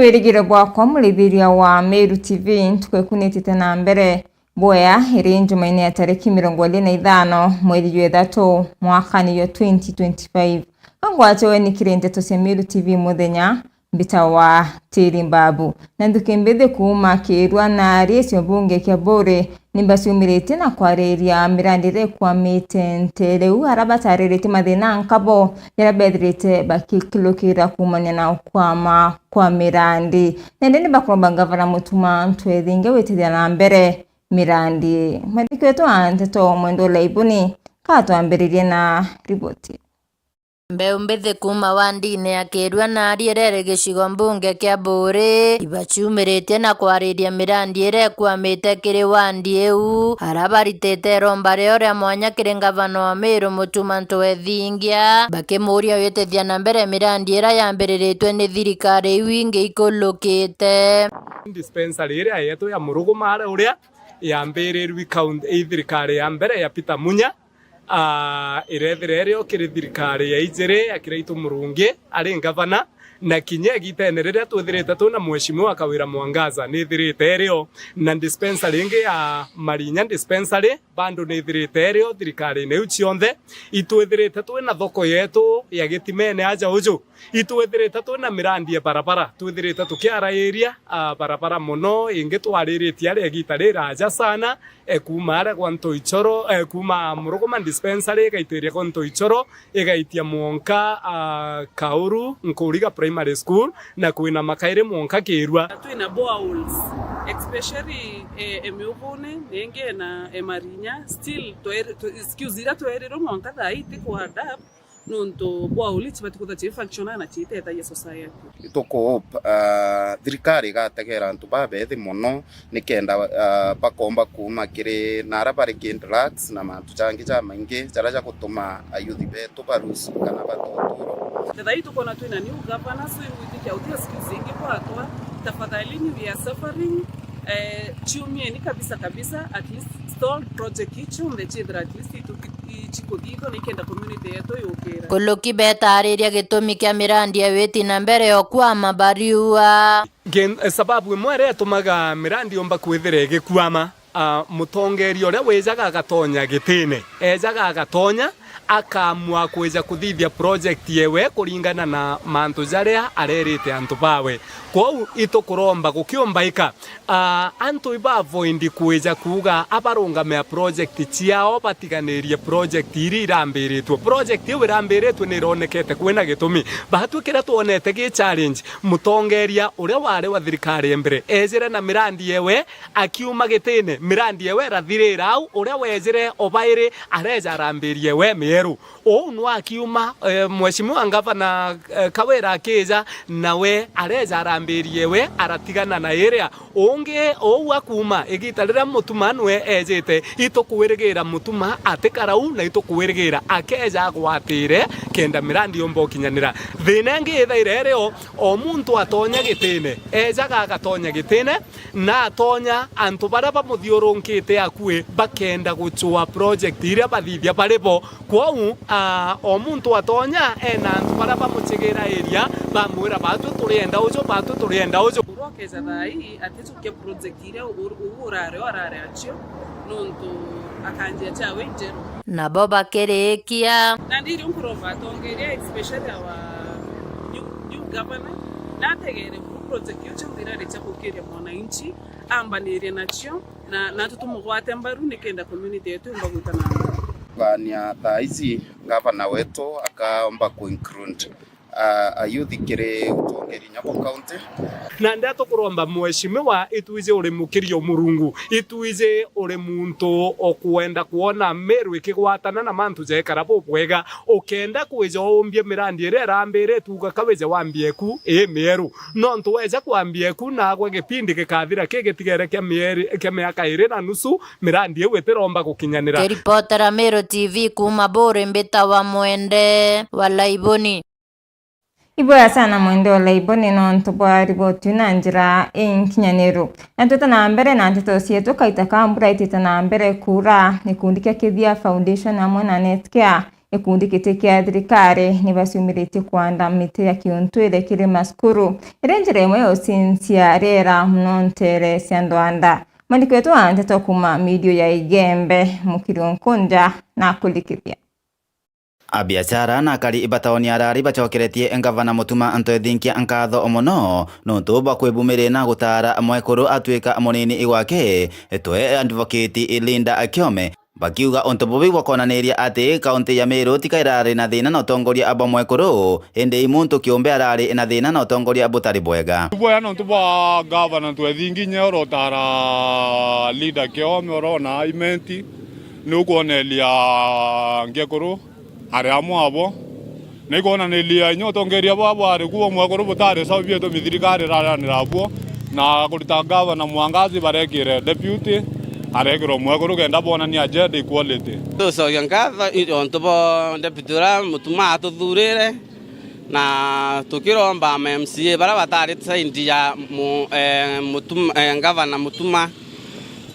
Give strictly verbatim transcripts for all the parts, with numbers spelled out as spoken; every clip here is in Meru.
Wirigiro bwakwa, murithiria wa Meru T V, ntuku ikunitite na mbere bwea, iri Njumaine ya tariki mirongo iri na ithano, mweri jwa ithatu, mwakani jwa twenty twenty-five. Ka ngwatewe ni kiri ndeto cia Meru T V muthenya, mbita wa Tiri Mbabu. Na nthuki mbithi kuuma Kirua na Aricio mbunge kia Buri, ni baciumiritie na kwariria mirandi iria ikwamite ntere u, ara batariritie mathina nkabo jaria bethirite bakikilukira kuumania na ukwama kwa mirandi. Nende ni bakuromba ngavana Mutuma M'Ethingia gwitithia na mbere mirandi. Mwandiki wetu wa nteto Mwendwa Laibuni, ka twambiririe na riboti. Mbeu mbithi kuuma wandine ya Kirua na Ariere gicigo mbunge kia Buri, ibaciumiritie na kwariria mirandi iria ikwamite kiri wandi iu, ara baritite iromba ria uria mwanya kiri ngavana wa Meru Mutuma M'Ethingia, bakimuria gwitithia na mbere mirandi iria yambiriritwe ni thirikari iu ingi ikulukite. Dispensary iria yetu ya Muruguma aria uria yambirirwe i county, i thirikari ya mbere ya Peter Munya, ah, irethira irio kiri thirikari ya ijiri ya Kiraitu Murungi ari ngavana, na kinya igitene riria twithirite twina Mheshimiwa Kawira Mwangaza nithirite irio, na dispensary ingi ya Marinya dispensary bado nithirite irio thirikarine iu cionthe. Itwithirite twina thoko yetu ya Gitimene aja uju, itwithirite twina mirandi ya barabara, twithirite tukiarairia, ah, barabara mono, ingi twariritie aria igita riraja sana, e, kuuma aria gwa Ntoichoro, e, kuuma Muruguma dispensary igaitiria gwa Ntoichoro, igaitia mwonka, ah, Kauru, Nkuriga Primary School, na kwina makairi mwonka Kirua. Twina boreholes, especially, e, e, Miugune, nenge na, e, Marinya, still, twe-, twe-, excuse, iria twerirwe mwanka thaa ii ti ku add up, nontu borehole ici bati kwithirwa ci functiona na citethagia society. Ituku hope, ah, thirikari igategera antu babethi mono, nikenda, ah, bakomba kuuma kiri na aria bari ki drugs na mantu jangi jamaingi jaria jagutuma ayuthi betu barusi kana bate uturo. Thaa ii tukona twina new governor, so ingwitikia uti excuse ingi kwatwa. Tafadhalini, we are suffering. Eh, ciumieni kabisa kabisa, at least stalled project iu cionthe ciithira at least itu-, i-, cikuthithwa nikenda community yetu yukira. Kuluki betariria gitumi kia mirandi ya witi na mbere o kwama bariua. Gen-, sababu imwe iria itumaga mirandi yomba kwithira igikwama, ah, mutongeria uria wijaga agatonya gitine, ejaga agatonya, akaamua kwija kuthithia project yewe kuringana na mantu jaria arerite antu bawe. Kwou itukuromba gukiumbaika, ah, antu iba avoid kwija kuuga abarungamia project ciao batiganirie project iria irambiritwe. Project iu irambiritwe ni ironekete kwina gitumi. Batwi kiria twonete gi challenge, mutongeria uria wari wa thirikari ya mbere ejire na mirandi yewe, akiuma gitine, mirandi yewe irathirira au, uria wejire o bairi areja arambirie we mieru. Uu nwe akiuma, eh, Mheshimiwa Ngavana, eh, Kawira akija, nawe areja arambirie we, aratigana na iria. Ungi uu akuuma, igita riria Mutuma nwe ejite, itukwirigira Mutuma atikara uu, na itukwirigira akeja agwatire, kenda mirandi yomba ukinyanira. Thina ingi ithaire irio, o muntu atonya gitine, ejaga agatonya gitine, na atonya antu baria bamuthiurunkite akui bakenda gucua project iria bathithia bari bo. Kwou, ah, o muntu atonya ena antu baria bamucigirairia, bamwira, "Batwi turienda uju, batwi turienda uju." Uru akeja thaa ii, atijukia project iria u-, u-, urare o arare acio, nontu akanjia ciawe injeru. Nabo bakirikia. Na ndirio nkuromba atongeria, especially our new, new governor, nategere buru project iu cionthe irari cia gukiria mwananchi, ambanirie nacio, na, na tutumugwate mbaru nikenda community yetu yumba gwita na mbere. Kugania thaa ici, gavana wetu akaomba ku include, ah, ayuthi kiri utongeria inya bwa county. Na ndia tukuromba Mheshimiwa, itwiji uri mukiria o Murungu, itwiji uri muntu o kwenda kwona Meru ikigwatana na mantu jaikara bubwega. Ukenda kwija uumbie mirandi iria irambiritwe, uga kawija wambie ku ii mieru. Nontu weja kwambia ku, nagwe gipindi gikathira ki gitigere kia mieri, kia miaka iri na nusu, mirandi iu itiromba gukinyanira. Kiripotera Meru T V kuuma Buri, mbitawa Mwende wa Laiboni. Iboya sana Mwende wa Laiboni nontu bwa riboti na njira inkinyaniru. Na twita na mbere na nteto cietu, kaita ka mbura itite na mbere kuura, gikundi kia Kithia Foundation amwe na Netcare Gikundi giti kia thirikari ni baciumiritie kwanda miti ya kiuntwire kiri macukuru, iri njira imwe ya ucincia riera mono nteere cia ndwanda. Mwandiki wetu wa nteto kuuma midio ya Igembe, Mukiri Nkunja, na kurikithia. Abiashara na akari ba tauni ya Rari bacokeretie ngavana Mutuma Ntwethinkia nkatho mono nontu bwa kwibumiri na gutaara mwekuru atwika munini gwake, twe advocate Linda Kiome, bakiuga untu bubi bwa kwonaniria ati kaunti ya Meru tika irari na thina na utongoria bwa mwekuru, indi i muntu kiumbe arari na thina na utongoria butari bwega. Bwega nontu bwa ngavana Ntwethinkia inya urotara Linda Kiome urona imenti. Ni ukwoneria ngekuru ari amwe abo. Na ikwonaniria inya utongeria bwa bwari kuo mwekuru butari sawa bietumi thirikari iraranira buo, na kurita ngavana Mwangazi barekire deputy, arekirwa mwekuru kenda bonania gender equality. Tucokia nkatho i untu bo deputy uria Mutuma atuthurire, na tukiromba ma M C A baria batari side ya mu-, eh, Mutuma, eh, ngavana Mutuma,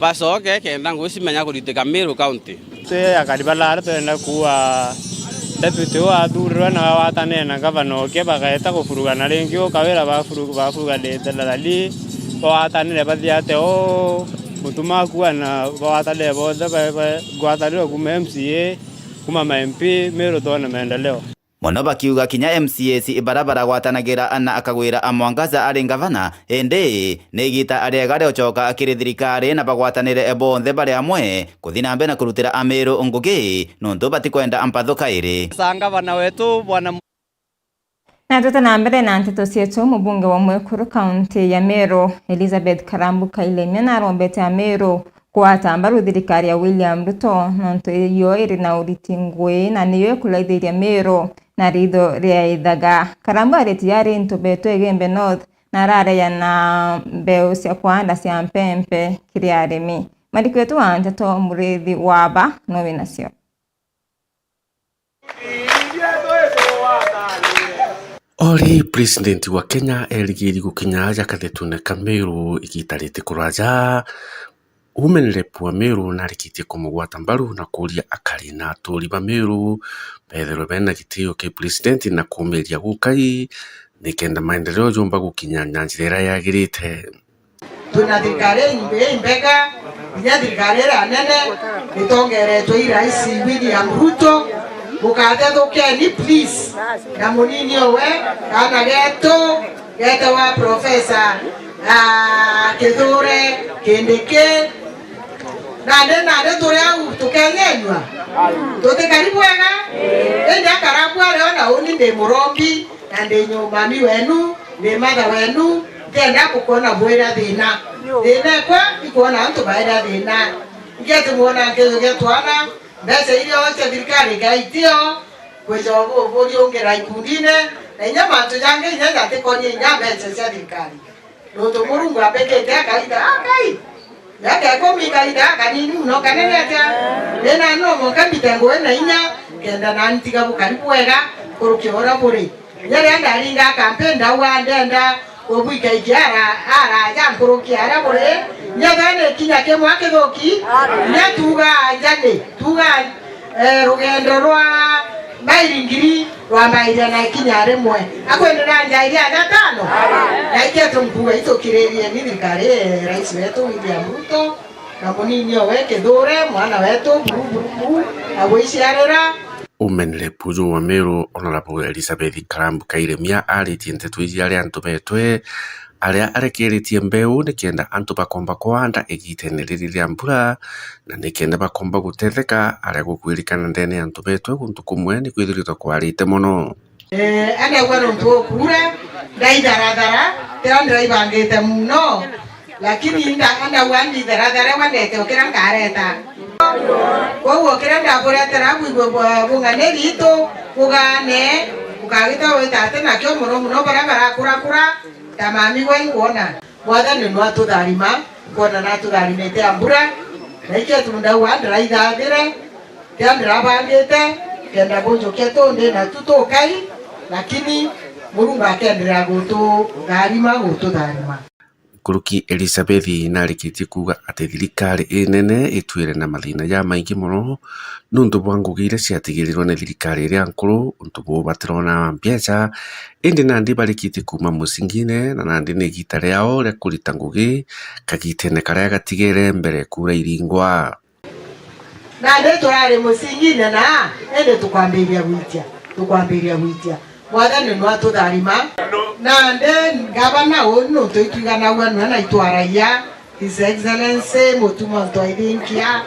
bacoke kenda ngugi cimenya kuritika Meru County. Twi akari ba Rari twenda kuuga deputy uu athurirwe na watanire na ngavana ukia, bagaeta kufurugana ringi, ukawira bafuru-, bafuruganite Rari, bawatanire bathia ate uu, Mutuma akua na bawatanire bonthe ba-, ba-, ngwataniro kuuma M C A, kuuma ma M P, Meru twone maendeleo. Mono bakiuga kinya M C As baria baragwatanagira na akagwira a Mwangaza ari ngavana, indi ni igita riega ria ucoka kiri thirikari na bagwatanire bonthe bari amwe kuthi na mbere na kurutira Ameru ngugi, nontu batikwenda mpatho kairi. Sa ngavana wetu, bwana. Na tute na mbere na nteto cietu, mubunge wa mwekuru kaunti ya Meru, Elizabeth Karambu Kailemia, narombete Ameru kugwata mbaru thirikari ya William Ruto, nontu iyo iri na uriti ngui na niyo ikuraithiria Meru na ritho ria ithaga. Karambu aritie ari Ntubetwe Igembe North na arareja na mbeu cia kwanda cia mpempe kiri arimi. Mwandiki wetu wa nteto Murithi Waba no winacio. Ori president wa Kenya erigiri gukinya aja kathetune ka Meru igita riti kuraja. Women rep wa Meru narikitie kumugwata mbaru na kuria akari na aturi ba Meru bethirwe bena gitio ki president na kumiria gukai nikenda maendeleo jomba gukinya na njira iria yagirite. Twina thirikari imbega, inya thirikari iria nene itongeretwe i Rais William Ruto. Mukathethukeni please, na munini owe, kaana getu getewa Professor, ah, Kithure Kindiki. Nandi, nandi turi au tukenyenyua, tutikari bwega. Indi akarabu ario na uni ndi murombi, na ndi nyumami wenu, ndi matha wenu, ntienda kukwona bwira thina. Thina ekwa ikwona antu baira thina. Ngeti mwona nkijugia twana, mbeca iria cia thirikari ikaitio, kwija buriungira ikundine, na inya mantu jangi inya jatikonie inya mbeca cia thirikari. Nontu Murungu ambikite akaitha akai. Miaka ikumi kaitha kanini muno kanene atia. Nina no mwanka mbite ngugi na inya, kenda na ntiga bukari bwega nkuruki o uria buri. Inya riria ndaringa campaign ndauga ndenda kubwika ikiara araja nkuruki aria buri. Inya thani kinya kimwe kithuki, inya tuga njani, tuga Eh, rugendo rwa mairi ngiri rwambairia na ikinya rimwe. Akwendera njairia aja tano? Na ikio tumkuga itukiririe ni thirikari ya Rais wetu William Ruto na munini owe Kithure, mwana wetu, buru, buru, buru, agwiciarira. Women rep uju wa Meru, Honorable Elizabeth Karambu Kairemia, aritie nteto iji ari antu betwe aria arekeritie mbeu nikenda antu bakomba kuanda igitene riri ria mbura, na nikenda bakomba gutetheka aria gukwirikana ndene ya antu betwe guntu kumwe ni kwithiritwe kwarite mono. Eh, andauga nontu ukuura, ndaitharathara, tira ndiraibangite muno, lakini nda-, andauga nditharathare, wendete ukira nkareta. Kwou ukira ndaburetera bwigwe bwa bung'ani ritu, bugane, ukagita wita ati nakio muno muno baria barakurakura, ta mami gwe inkwona. Mwathani no atutharima, nkwona na atutharimite a mbura, na ikio tu ndauga ndiraithathire, tia ndirabangite, kenda bunjukia tu ndi na tu tukai, lakini Murungu akenderea gututharima, gututharima. Nkuruki Elizabeth narikitie kuuga ati thirikari inene itwire na mathina jamaingi mono niuntu bwa ngugi iria ciatigirirwe ni thirikari iria nkuru, untu buu batirona mbeca, indi nandi barikitie kuuma mucingine, na nandi ni igita riao ria kurita ngugi kagitene karia gatigere mbere kura iringwa. Nandi turari mucingine na, indi tukwambiria gwitia, tukwambiria gwitia. Mwathani no atutharima. Nandi ngavana uu nuntu itwiganagua nwe na itwaragia, His Excellency Mutuma Ntwaithinkia,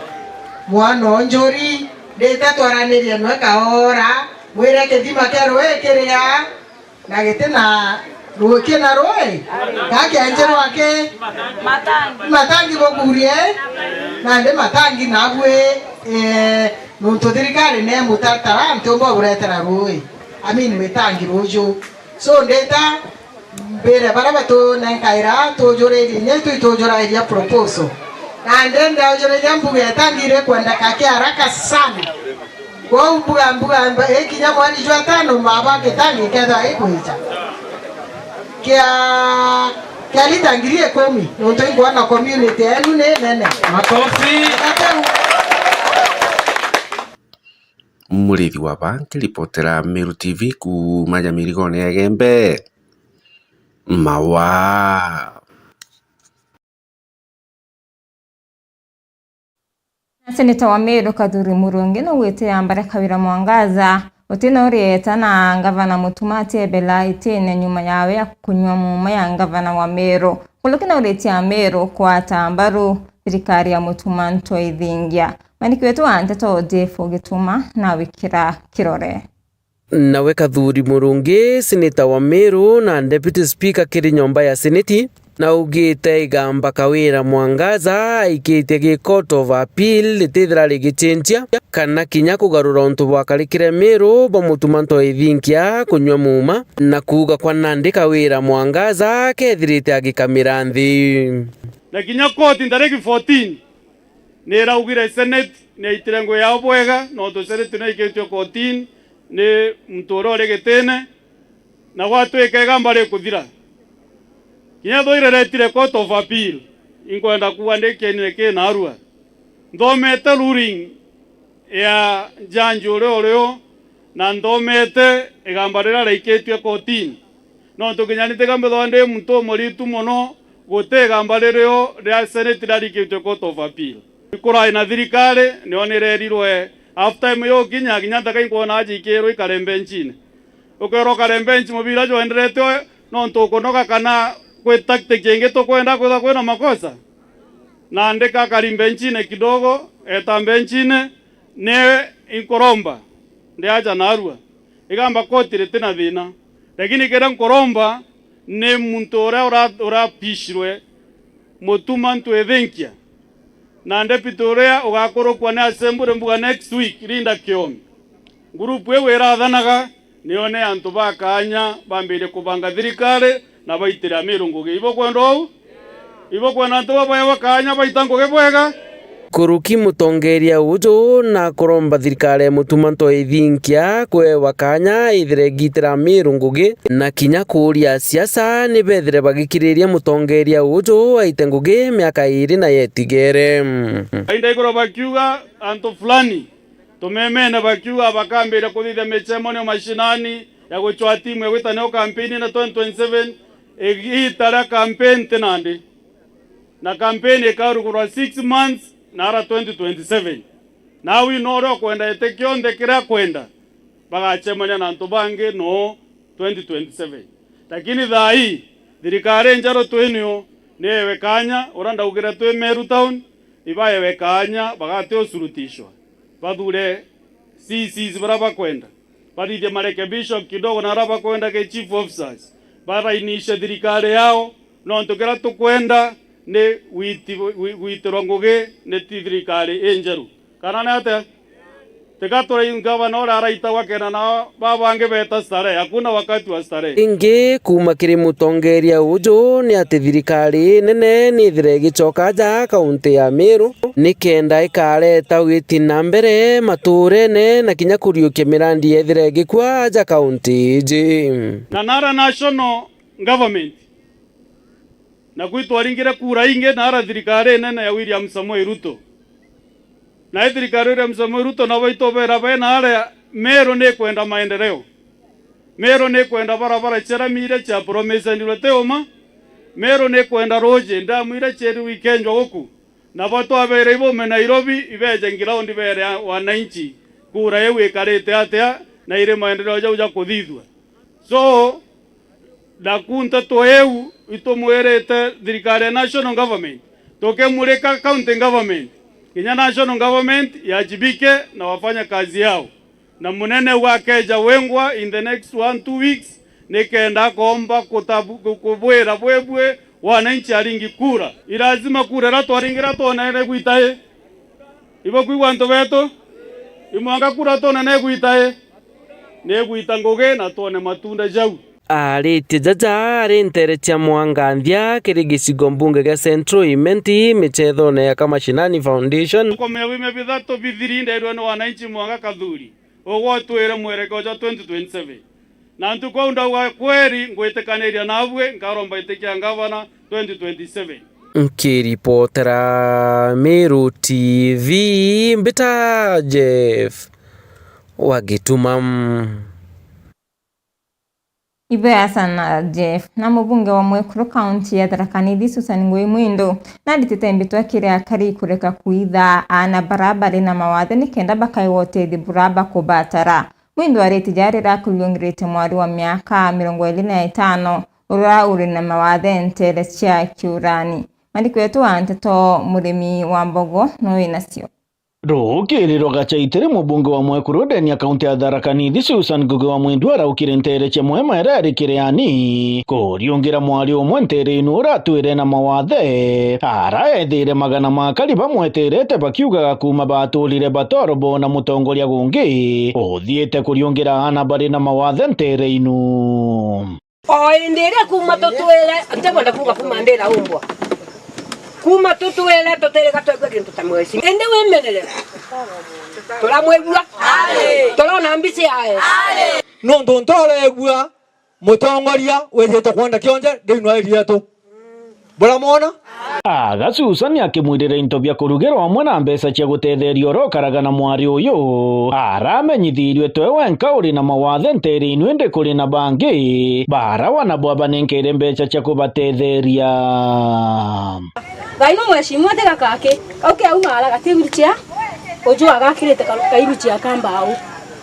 mwana o Njuri, ndite twaranirie nwe kaora, mwire kithima kia rui kiria, na giti na rui, kina rui, gakienjerwa ki? Matangi. Matangi bukurie, nandi matangi nabui, eh, nuntu thirikari ne mutaratara, ntiumba buretera rui. I mean, mitangi ruju. So, ndita mbire baria batunenkaira, tujuririe, inya itu itujurairia proposal. Nandi ndaujuriria mbuga itangi rikwendeka kia haraka sana. Kwou mbuga, mbuga, mba-, ikinya mweri jwa tano, maba kitangi kethwa ikwija. Kia, kia lita ngiri ikumi, nuntu inkwona community yenu ni nene. Makofi. Ateu. Murithi wa ba nkiripotera Meru T V kuuma Nyamirigone ya Igembe. Mawa. Seneta wa Meru Kathuri Murungi nugwite yambare Kawira Mwangaza utina urieta na ngavana Mutuma atiebela itine nyuma yawe ya kunyua muuma ya ngavana wa Meru. Nkuruki na uritie Ameru kwata mbaru thirikari ya Mutuma Ntwaithingia. Mwandiki wetu wa nteto Jeff Gituma na wikira kirore. Nawe Kathuri Murungi, seneta wa Meru na deputy speaker kiri nyomba ya seneti, naugite igamba Kawira Mwangaza aikitie gi Court of Appeal ritithira rigicenjia kana kinya kugarura untu bwakarikire Meru bwa Mutuma Ntwaithinkia kunyua muuma, na kuuga kwa nandi Kawira Mwangaza kethirite agikamira nthi. Na kinya koti ntariki fourteen niraugire senate niaitire ngugi yao bwega, nontu senate niaikitue kotini ni muntu uria uri gitine, na gwatwika igamba rikuthira. Kinya thwiriretire Court of Appeal, inkwenda kuuga ndi kienine ki naarua. Nthomete ruling ya njanji uria urio, na nthomete igamba riria raikitue kotini. Nontu kinya ni tiga mbithagwa ndi muntu umuritu mono, guti igamba ririo ria senate riarikitue Court of Appeal. Ikurai na thirikari, nio nirerirwe half time yukinya, kinya ntaka inkwona aja ikirwe ikare mbenchine. Ukerwa ukare mbenchi mubira jwenderete, nontu ukunoga kana kwi tactic ingi tukwenda kwithwa kwina makosa? Nandi kakari mbenchine kidogo, eta mbenchine, ni inkuromba, ndi aja naarua. Igamba koti ritina thina. Lakini kiria nkuromba ni muntu uria ura-, urapishirwe Mutuma Ntwithinkia, na deputy uria ugakurukua ni assembly mbuga next week, Linda Kiomi. Ngurupu iu irathanaga niyo ni antu ba kaanya bambirie kubanga thirikari na baitire Ameru ngugi. Ibo kwenda uu? Ibo kwenda antu babaewa kaanya baita ngugi bwega? Kuruki mutongeria uju na kuromba thirikari ya Mutuma Ntwaithinkia kwewa kaanya ithire igitira Ameru ngugi, na kinya kuuria asiasa ni bethire bagikiriria mutongeria uju aite ngugi miaka iiri na yetigere. Ainda iguru bakiuga antu fulani tumemene bakiuga bakambiria kuthithia micemanio mashinani ya gucwaa timu ya gwita nayo kampeni na twenty twenty-seven, igiita ria kampeni ti nandi. Na kampeni ikarugurwa six months na ara twenty twenty-seven. Nawe no uria ukwenda ite kionthe kiria akwenda, bagacemania na antu bangi no twenty twenty-seven. Lakini thaa ii, thirikari njeru twinio niewe kaanya, uria ndaugire twi Meru Town, ibaewe kaanya bagati ucurutishwa. Bathure C Cs baria bakwenda. Bathithie marekebisho kidogo na aria bakwenda ki chief officers. Barainishe thirikari yao, nontu kiria tukwenda ni gwiti-, gwi-, gwitirwa ngugi ni ti thirikari injeru. Kana ni atia? Tiga turai ngavana uria araitagwa kena na babangi beta starehe. Hakuna wakati wa starehe. Ingi kuuma kiri mutongeria uju ni ati thirikari inene ni ithire igicoka aja kaunti ya Meru, nikenda ikareta witi na mbere maturene na kinya kuriukia mirandi yethire igikua aja kaunti iji. Na nara national government, Na kwi twaringire kura ingi naara thirikari nene ya William Samoei Ruto. Na i thirikari ya William Samoei Ruto nabo itubera bena aria Meru ni kwenda maendeleo. Meru ni kwenda barabara ciaramire cia promisenirwe ti uma. Meru ni kwenda ruuji, ndamu iria cieri wikenjwa guku. Nabo twabeire ibume Nairobi ibeje ground bere wananchi kura iu ikarite atia na iri maendeleo jau ja kuthithua. So, na ku nteto iu itumwirite thirikari ya national government, tukimurika county government, kinya national government yajibike na wafanya kazi yao. Na munene ugakeja wengwa in the next one, two weeks, nikenda akomba kutabu-, ku-, kubwira bwebwe wananchi aringi kura. Ilazima kura iria twaringira twonere gwita i. Ibo kwigua antu betu? Imwanga kura twone negwita i? Negwita ngugi na twone matunda jau. Aaritie jaja ari nteere cia mwanga nthia kiri gicigo mbunge gia Central Imenti, michethoone ya Kamashinani Foundation. Tukomea bime bithatu bithiri ndeerwe ni wananchi mwanga Kathuri. Ugwe utwire mwerekeo jwa twenty twenty-seven. Na ntuku au ndauga kweri, ngwitikaniria naabui, nkaromba giti kia ngavana twenty twenty-seven. Nkiripotera Meru T V, mbita Jeff wa Gituma. Ibeasana Jeff. Na mubunge wa Mwekuru kaunti ya Tharaka Nithi, Susan Ngui Mwindu, naritite mbitwa kiri akari kureka kuitha aana bara bari na mawathe nikenda bakaewa utethio bura bakubatara. Mwindu ariti ja riria akuriungirite mwari wa miaka mirongo iri na itano uria uri na mawathe nteere cia Kiurani. Mariko yetu wa nteto, Murimi wa Mbogo, no wina cio. Rukiri rwa Gachaitiri, mubunge wa Mwekuru ndeni ya kaunti ya Tharaka Nithi, Susan Ngugi wa Mwindu araukire nteere cia Mwema iria iri Kiriani, kuriungira mwari umwe nteere inu uria atwire na mawathe. Ara ethire magana ma akari bamweterete bakiugaga kuuma baturire batoro boona mutongoria gungi uthiite kuriungira aana bari na mawathe nteere inu. O indi iria kuuma tutwire, ntikwenda kuuga kuuma ndira umbwa. Kuuma tutwire, tutiriga twegua gintu ta mweci. Indi wimenere. Turamwigua? Turona mbici yae. Nontu ntoregua mutongoria wijite kwenda kionje thiini wa area yetu. Buramwona? Aga Susani akimwirira into bia kurugirwa amwe na mbeca cia gutetheria uria ukaraga na mwari uyu. Aramenyithiirue twe wenka uri na mawathe nteere inu, indi kuri na bangi bara wana bwabanenkeire mbeca cia kubatetheria. Thaino mweshimiwa tiga kaki kau kiauma ara gati wheelchair, uju agakirite ka, ka wheelchair ka mbau.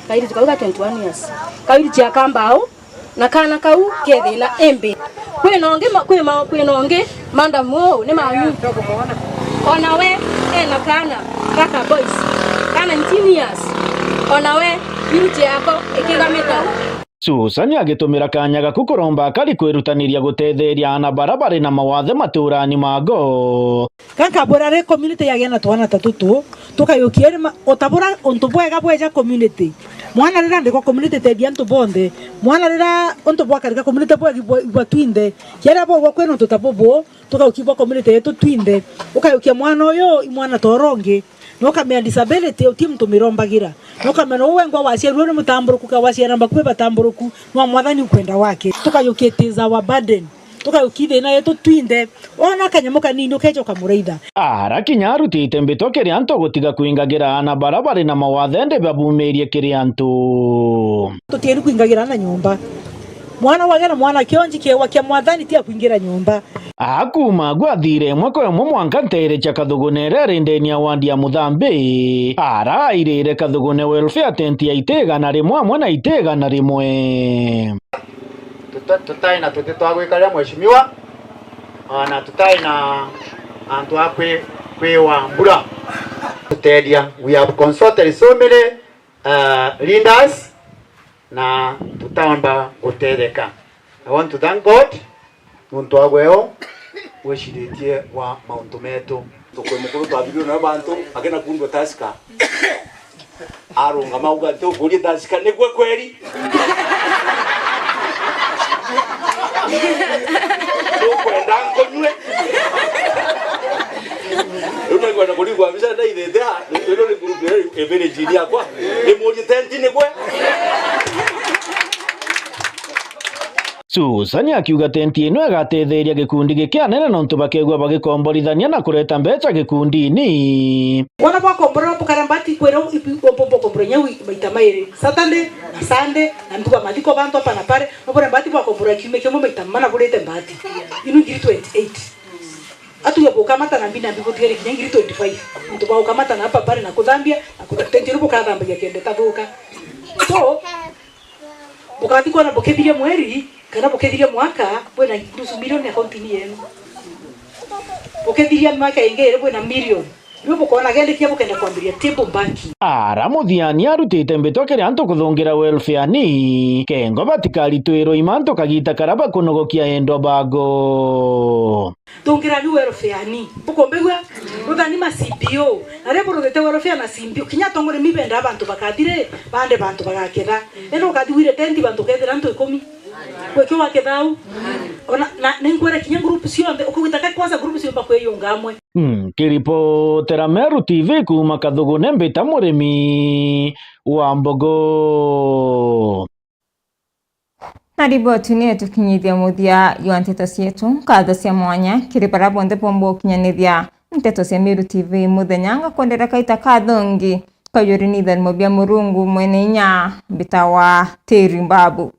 Kairitu kau ga twenty-one years. Ka wheelchair ka mbau. Na kaana kau ke thina imbi. Kwina ungi ma-, kwi ma-, kwina ungi, madam uu ni manyu. Ona we ena kaana, kaka boys, ka nineteen years. Ona we, wheelchair yako ikigamita. Susani agitumira kaanya gaku kuromba akari kwirutaniria gutetheria aana bara bari na mawathe maturani mago. Gaka bura ri community yagia na twana ta tutu, tukayukia iri ma-, utabura untu bwega bweja community. Mwana rira ndikwa community teethia antu bonthe. Mwana rira untu bwakarika community bwegi bwa, bwa twinthe. Kiaria bwogwa kwina untu ta bubu, tukayukia bwa community yetu twinthe. Ukayukia mwana uyu i mwana ta uria ungi. Na ukamenya disability uti muntu mirombagira. Na ukamenya uu wengwa waciarirwe ni mutamburuku, ka waciara bakui batamburuku, no mwathani ukwenda wake. Tukayukia it is our burden. Tukayukia thina yetu twinthe. Ona kanyamu kanini ukeja ukamuraitha. Ara kinya arutite mbitwa kiri antu gutiga kwingagira aana bara bari na mawathe indi babumirie kiri antu. Tutieni kwingagira aana nyomba. Mwana wagera mwana kionji kiewa kia mwathani ti akwingira nyomba. Akuuma agu athiire imwe kwa imwe mwanka nteere cia Kathugune iria iri ndeni ya wandi ya Muthambi. Ara airire Kathugune welfare tent ya iti igana rimwe amwe na iti igana rimwe. Tuta-, tutai na tuti twa gwikaria mheshimiwa, ah, na tutai na antu a kwi-, kwiwa mbura. Tuteethia, we have consulted so many, ah, leaders, na tutaomba gutetheka. I want to thank God nontu wa gweo wiciritie wa mauntu metu. Tukwe mukuru twabigirwe nayo bantu, akina kundwa Tusker. Arungama auga, "Nti ukuria Tusker, nigwe kweri?" Tukwenda nkunywe. Riu ningwenda kuringwa mbica ndaithite aa, nontu ino ni group iri village-ini yakwa. Nimurie tenti nigwe? Susan akiuga tenti ino igatetheria gikundi giki anene nontu bakegua bagikomborithania na kureta mbeca gikundini. Wona bwakomborerwa bukara mbati kwira bokombora inya wi-, maita mairi, Saturday na Sunday, na ntuga mathiko bantu apa na pare, nobore mbati bwakombora kiumia kimwe maita mana burite mbati. Inu ngiri twenty-eight. Atuge bukamata na mbi na mbi butigari kinya ngiri twenty-five. Ntu baukamata na apa pare na kuthambia, na kuthambia tenti ino bukathambagia kende tathuka. So, bukathi kwona bukithiria mweri, kana bukithiria mwaka, bwina nusu milioni akaunti-ini yenu. Bukithiria miaka ingi iri bwina milioni. Riu bukona gendekia bukenda kwambiria table banking. Ara muthiani arutite mbitwa kiri antu kuthungira welfare ni kengo batikaritwirwe imantu kagita kara bakunogokia endo bago. Thungirani welfare ni. Bukumbigua? Ruthani ma C B O. Na riria buruthite welfare na C B O, kinya atongoria mi bendaa bantu bakathi ri, bande bantu bagaketha. Indi ukathi wire tenti bantu ukethira antu ikumi. Gwikio waketha au. Ona, na, ninkwira kinya group cionthe, ukugita ka kwanza group ciumba kwiyunga amwe. Mm, kiripotera Meru T V kuuma Kathugune mbita Murimi wa Mbogo. Na riboti ni itukinyithia muthia jwa nteto cietu. Nkatho cia mwanya kiri baria bonthe bomba gukinyanithia nteto cia Meru T V muthenya. Ngakwendera kaita kathongi kayuri ni itharimo bia Murungu mwene inya mbitawa Teri Mbabu.